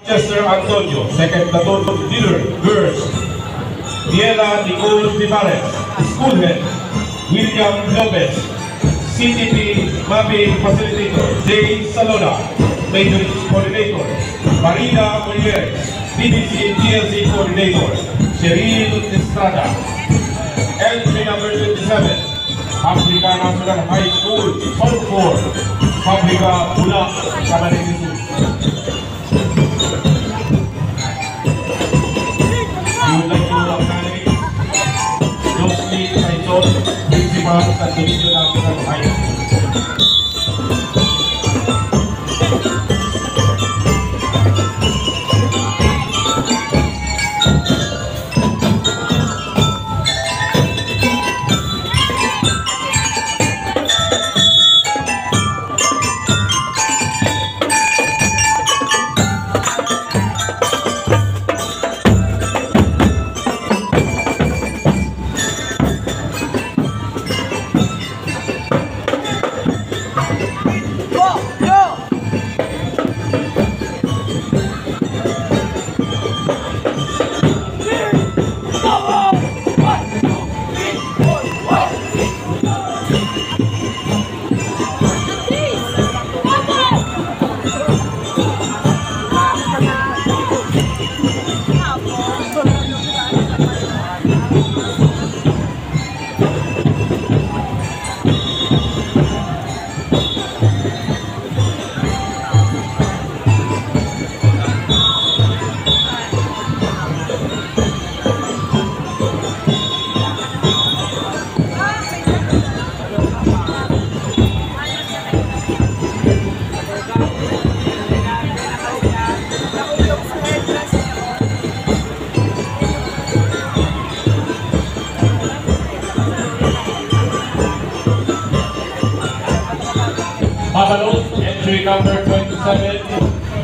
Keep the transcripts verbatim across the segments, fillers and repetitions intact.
Chester Antonio, second platoon leader, girls. Diela Nicole Vivares, school head. William Lopez, C T P mapping facilitator. Jay Salona, maintenance coordinator. Marina Oliveres, D B C T L C coordinator. Cheryl Estrada. Entry number twenty-seven, Pabrika National High School, South four, Pabrika, Bula, Camarines Sur. Yun lang po ang nanay. Josly Saison, Principal, Santo Niño National High School. Mabalos, entry number twenty-seven,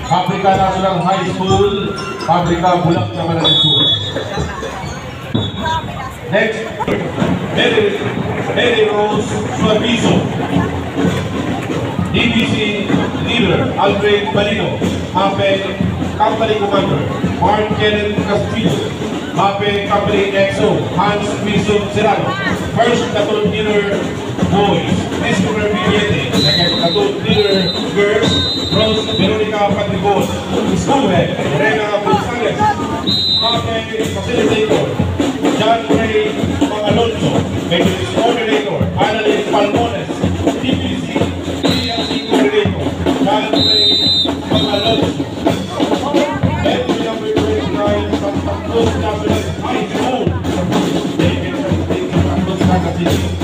Pabrika National High School, Pabrika, Bulacan, Camarines Sur. Next, Mary, Mary Rose Suaviso, D B C leader, Alfred Balino, Mape Company Commander, Mark Kenneth Castillo, Mape Company X O, Hans Wilson Serrano, First Platoon leader, Boys, Christopher Viviete, Second Platoon leader, Girls, Rose Veronica Patricon, School Head, Rena Gonzalez, Mape Facilitator, John Ray Pangalonso, Methodist Coordinator, Annalyn Palmones, T P C, T L C Coordinator, John Ray Pangalonso. Entry number twenty-nine, Santa Cruz National High School. David Santa Cruz, Naga City.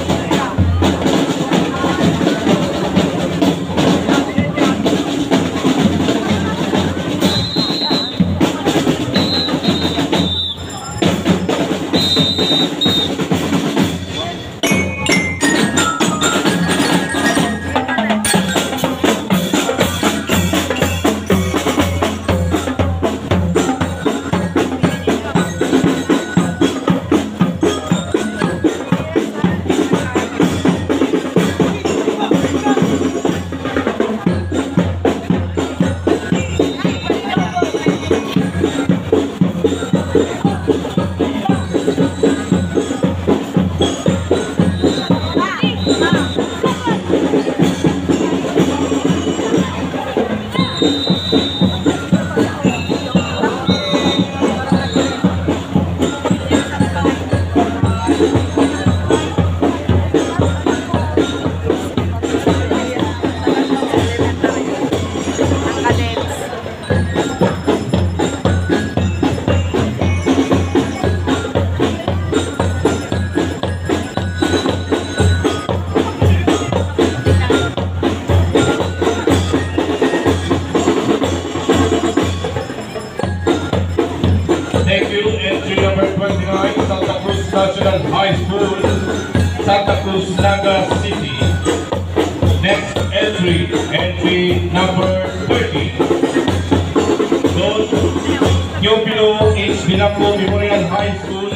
Thank you. Entry number twenty-nine, Santa Cruz National High School, Santa Cruz, Naga City. Next entry, entry number thirty. Don Teofilo H. Bilanggo Memorial High School,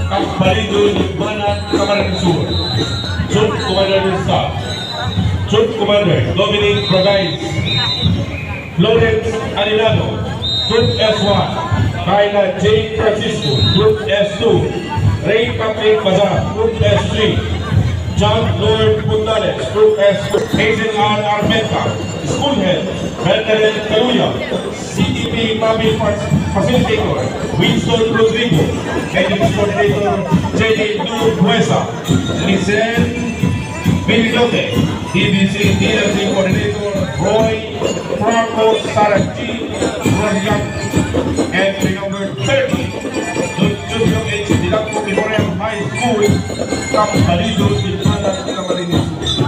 Campalido, Libmanan, Camarines Sur. Troop Commander ng Staff. Troop Commander Dominic Bragais. Lawrence Arenado, Group S one, Kayla J Francisco. Group S two, Ray Patrick Bazar. Group S three, John Lord Puntales. Group S four, Hazel Ann Armenta. School Head, Bernadette Caluya. C T P Public Fac-, Facilitator, Winston Rodrigo. Guidance Coordinator, Jenny Lu Buesa. Licen Pilidote. D B C D L C Coordinator, Roy Franco Sarah G. Rorian. Entry number thirty, Don Julio H. Dilanco Memorial High School, Tambalido, Timbala, Camarines Sur.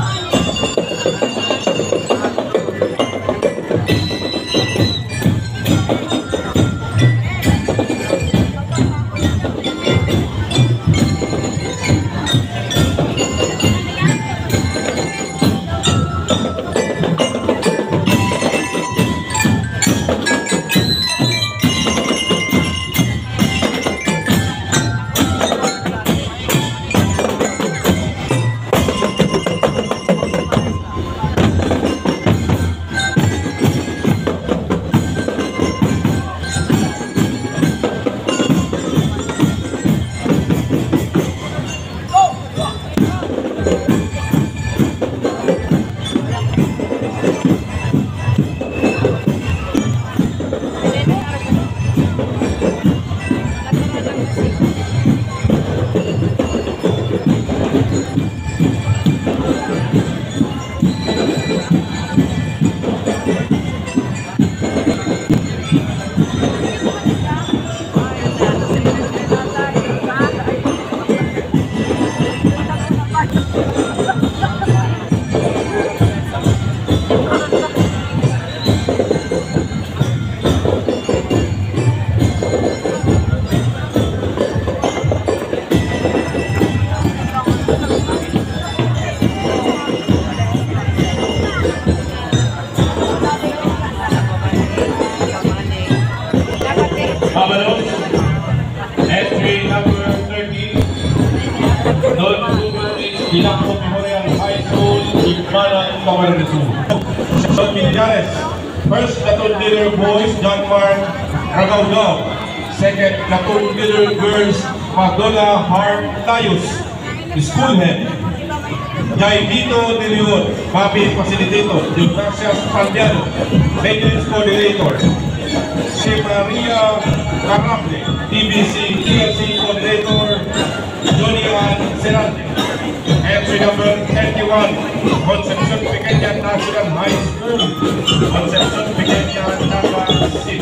Pabalos, entry number thirty, Don Ruben H. Dilanco Memorial High School, Timbala, Camarines Sur. Don Millares, first platoon leader boys, John Mark Ragaulao. Second platoon leader girls, Madola Harm Tayos. School Head, Jaimito de Leon, Papi Facilitator, Ignatius Palmiano, Maintenance Coordinator, si Maria Carable, T B C, T L C Coordinator, Johnny Ann Serante. Entry number thirty-one, Concepcion Pequeña National High School, Concepcion Pequeña, Naga City.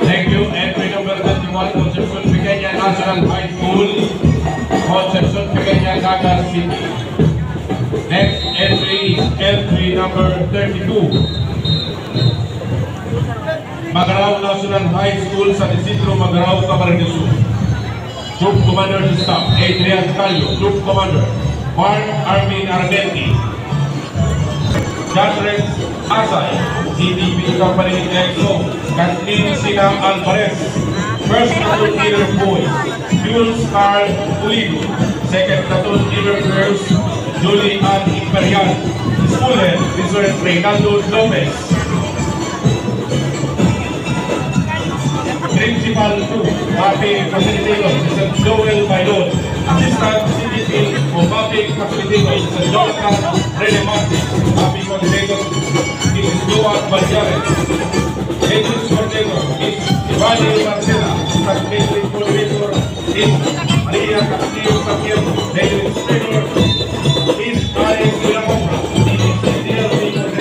Thank you. Entry number twenty-one, Concepcion Pequeña National High School, Concepcion Pequeña, Naga City. Next entry is entry number thirty-two. Magarao National High School, San Isidro Magarao, Camarines Sur. Troop Commander in Staff, Adrian Callo, Troop Commander. Mark Armin Armenti, Jadrens Asay, C D P Company X O, Kathleen Sina Alvarez, First Platoon Leader Boys, Jules Carl Pulido, Second Platoon Leader Girls, Julie Ann Imperial, School Head, Mister Reynaldo Lopez. Principal two, Mapping Facilitator, Mister Joel Bailon. Assistant C D P o Mapping Facilitator, Mister Jonathan Rene Martin. Mapping Coordinator, Mister Joan Valdiares. Maintenance Coordinator, Miss Ivani Marcela. Assistant Maintenance Coordinator, Miss Maria Castillo Santiago. Maintenance Trainer, Miss Alice Villamonga. Miss Daniel Villamonga.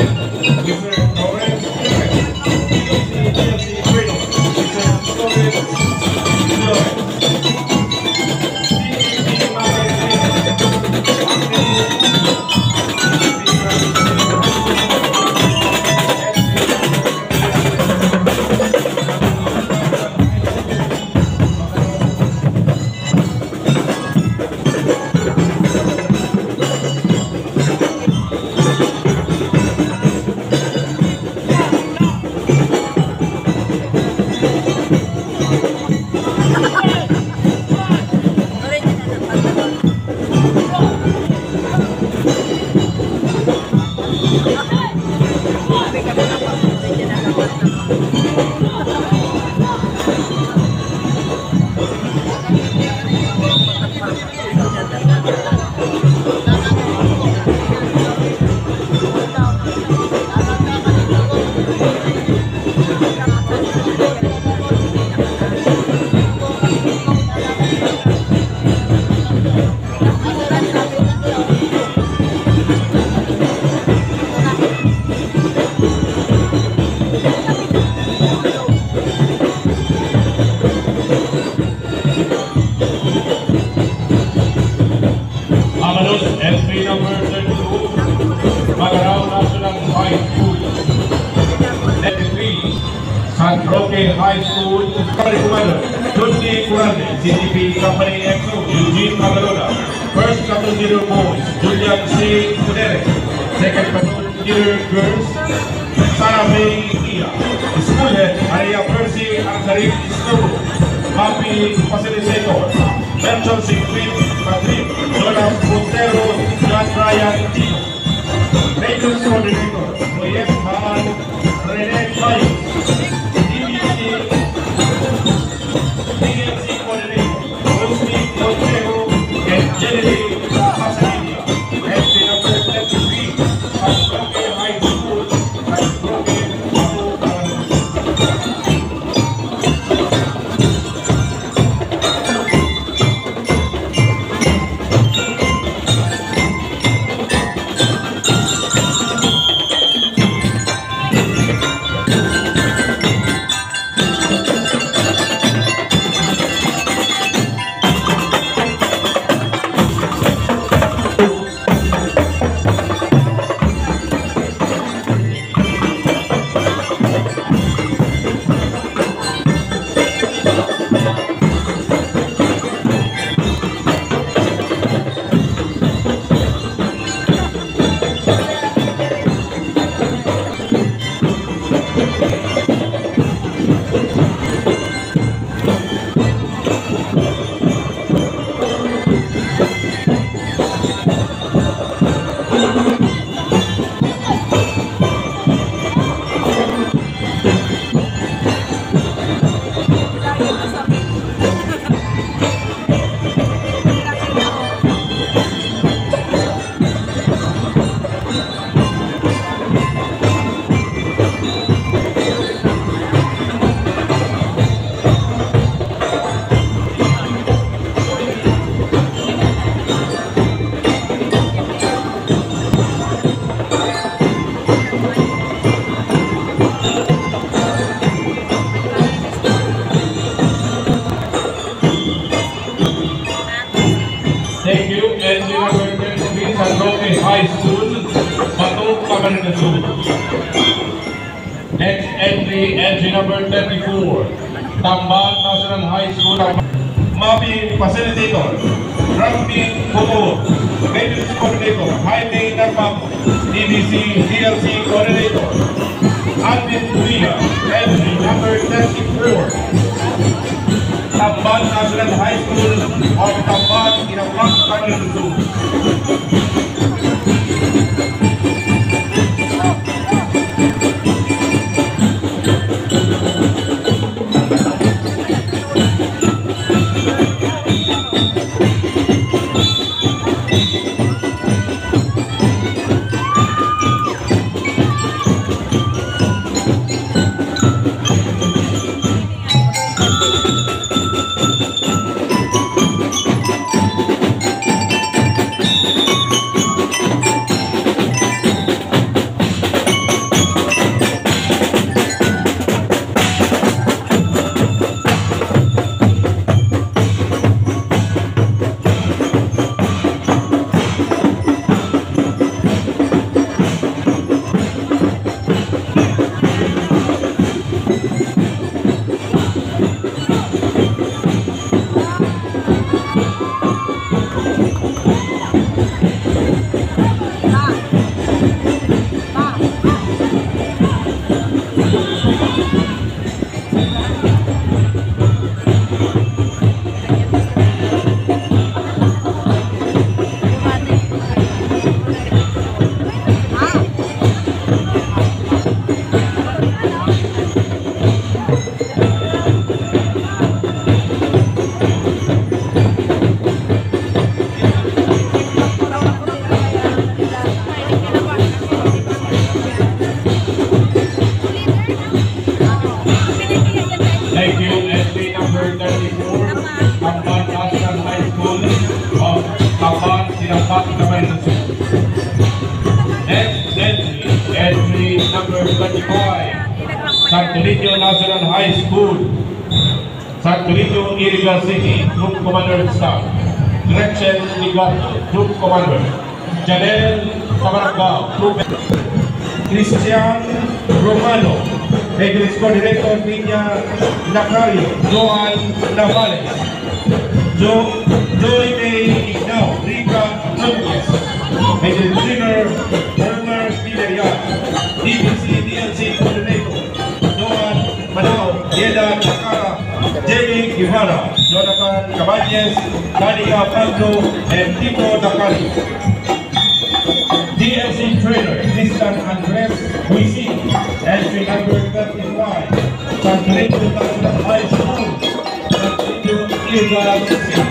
Abalos, entry number thirty-two, Magarao National High School. Thirty-three, San Roque High School. Company Commander, Dudley Curande, C D P Company X O, Eugene Magalona. First Platoon Leader Boys, Julian C. Cudere. Second Platoon Leader Girls, Sarah May Tia. School Head, Maria Percy Angarin Istobo. Mapping Facilitator, Merchant Secret Patrick, Jonas Montero, John Ryan Tino. Maintenance Coordinator, Proyek Mahal, Rene Bayo. D B C, D L C Coordinator, Rosny Montero, and Jenny Pasadinia. And the number thirty-three, San Roque High School, San Roque, Bato, Barangay. Thank you. And we are going to be San Roque High School, Bato, Camarines Sur. Next entry, entry number thirty-four, Tamban National High School. Mapping Facilitator, Rampi Kumo. Maintenance Coordinator, Jaime Narmamo, D B C D L C Coordinator, Alvin Buya, entry number thirty-four. Tamban National High School of Tamban, Inampak, Camarines Sur. Thank you, entry number thirty-four, Tamban National High School of Tamban, Inampak, Camarines Sur. Next entry, entry number twenty-five, Santo Niño National High School, Santo Niño, Iriga City, Troop Commander Staff. Gretchen Ligato, Troop Commander. Janelle Tabarangao, Troop. Christian Romano, Eagles Coordinator, Niña Lacario, Joan Navales. Jo-, Joy May Ignao, Rica Nunez. Eagles Trainer, Homer Villarreal. D P C D L C Coordinator, Joan Manao, Yeda Takara, Jenny Guevara, Jonathan Cabañez, Danica Pablo, and Tito Dakari. D L C Trainer, Tristan Andres Huisin, entry number thirty-five, San Benito National High School, San Benito, Iriga City.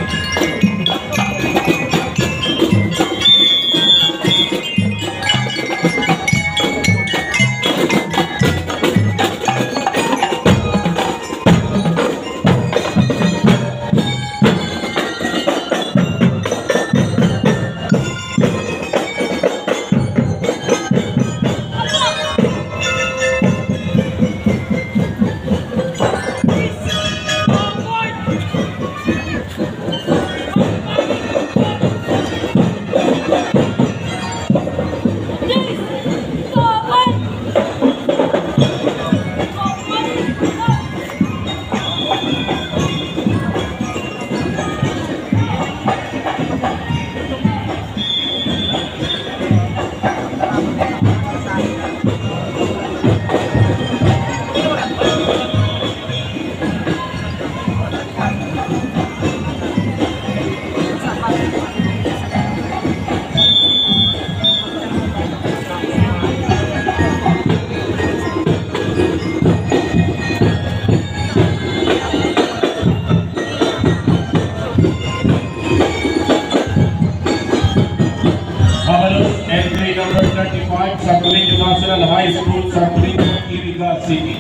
Babalos, entry number thirty-five, Santo Niño National High School, Santo Niño, Iriga City.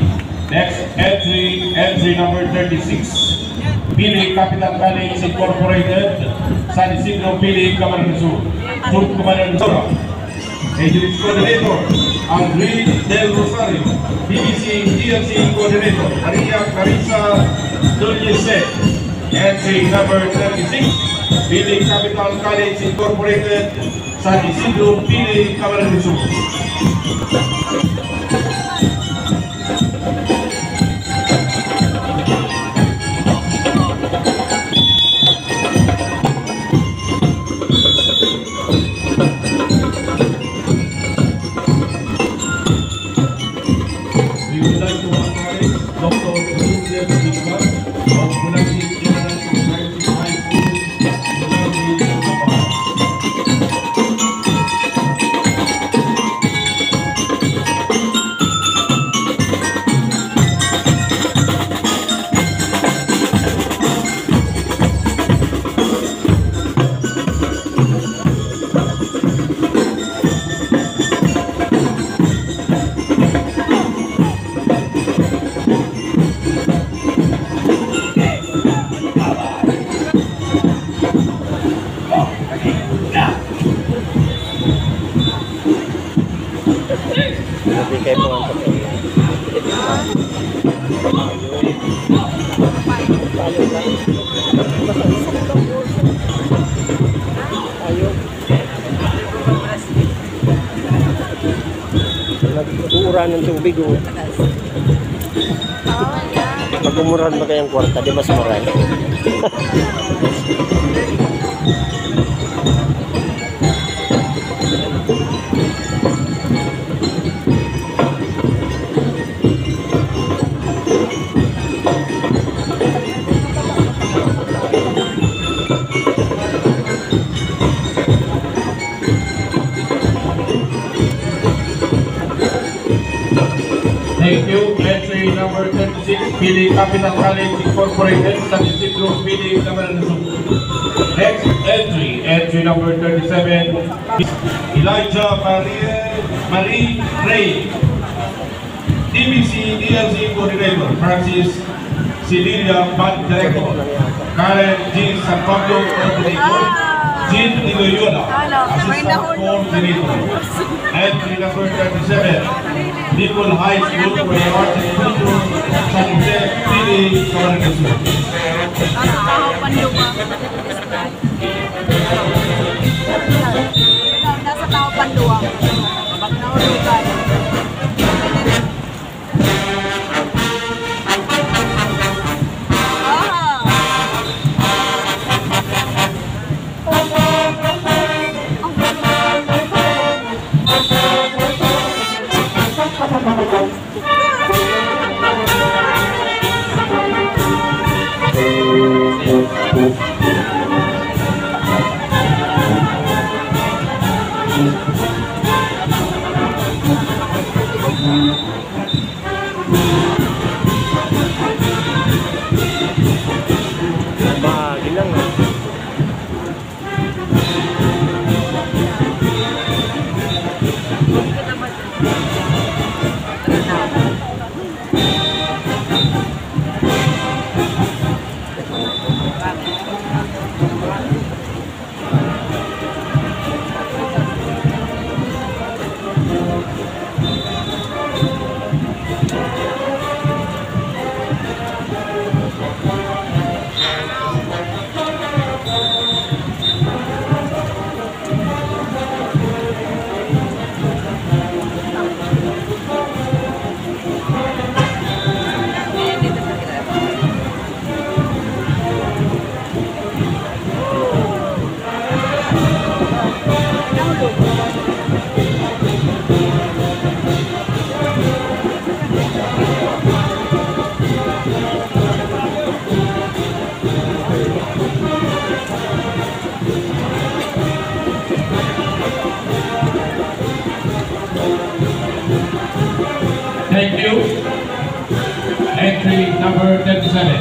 Next entry, entry number thirty-six, Pili Capital College Incorporated, San Isidro Pili, Camarines Sur. Troop Commander Zora. Eagles Coordinator, Aldrin Del Rosario. B B C D L C Coordinator, Maria Clarissa Dulce. Entry number thirty-six, Pili Capital College Incorporated, San Isidro Pili, Camarines Sur. Hindi kayo mga kapatid. Ayun. Nag-uuranan ng tubig, oh. Pag umuran, magkayang kwarta, di mas maray. Thank you. Entry number thirty-six, Pili Capital College Incorporated, San Isidro, Pili, Camarines Sur. Next entry, entry number thirty-seven, Elijah Marie, Marie Ray. T B C D L C Coordinator, Francis Celilia, Band Director, Karen G. San Pablo, Coordinator, Jean Iloyola, Assistant Coordinator, entry number thirty-seven, Nicole High School for the Arts and Culture, San Jose, Pili, Camarines Sur. Nasa tahaw panduwa. Nasa tahaw panduwa. Nahulugan. Bagi lang, ah. Thank you. Entry number thirty-seven,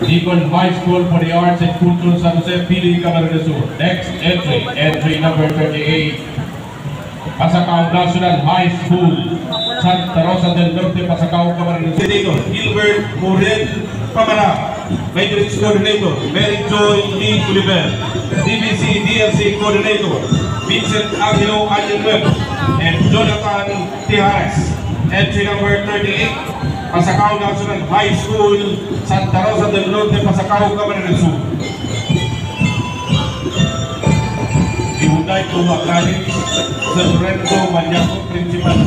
Deacon High School for the Arts and Culture, San Jose, Pili, Camarines Sur. Next entry, entry number thirty-eight, Pasacao National High School, Santa Rosa del Norte, Pasacao, Camarines Sur. Coordinator, Gilbert Morel Pamara. Matrix Coordinator, Mary Joy E. Gulliver. D B C D L C Coordinator, Vincent Angelo Añilnuevo and Jonathan Tijares. Entry number thirty-eight, Pasacao National High School, Santa Rosa del Norte, Pasacao, Camarines Sur. Dihuday Tuha College, Sir Renzo Maniaco, Principal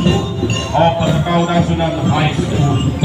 of Pasacao National High School.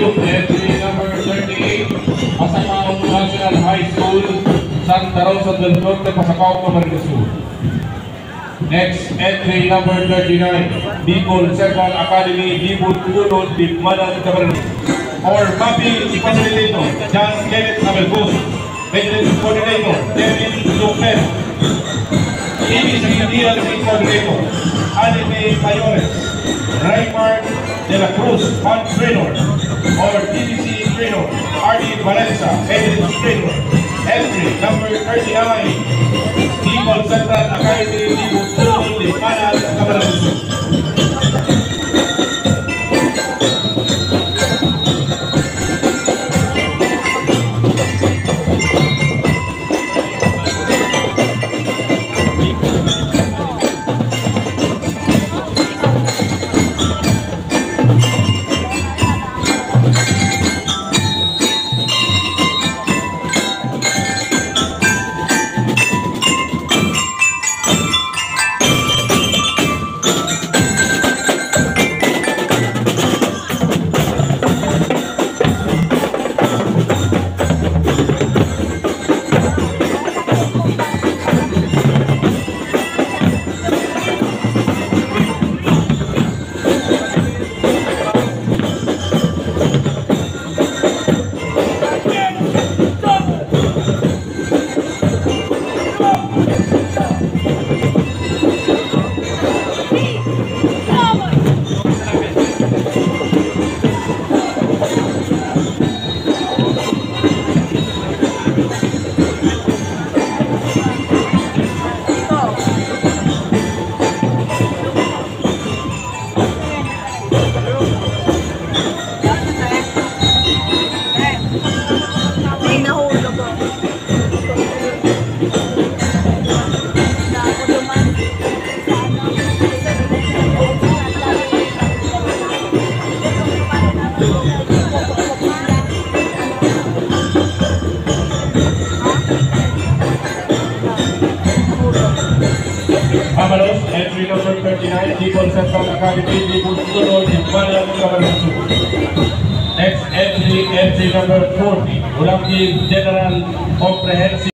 Entry number thirty-eight, Pasacao National High School, Santa Rosa del Norte, Pasacao, Camarines Sur. Next entry number thirty-nine, Bicol Central Academy, Bicol Tunod, Libmanan, Camarines. Our mapping facilitator, John Kenneth Abelbus. Maintenance coordinator, Kevin Lopez. T V C D L P coordinator, Anime Mayores. Raymar de la Cruz, fund trainer. Or T V C trainer, Arnie Valencia, maintenance trainer. Entry number thirty-nine, Bicol Central Academy, Bicol Football, Lipanan, Camarines Sur. May nahulog ako. Mabalos, entry number thirty-nine, Bicol Central Academy, Bicol Tunod, Lipanan, Camarines Sur. Next entry, entry number forty, Olongapo General Comprehensive.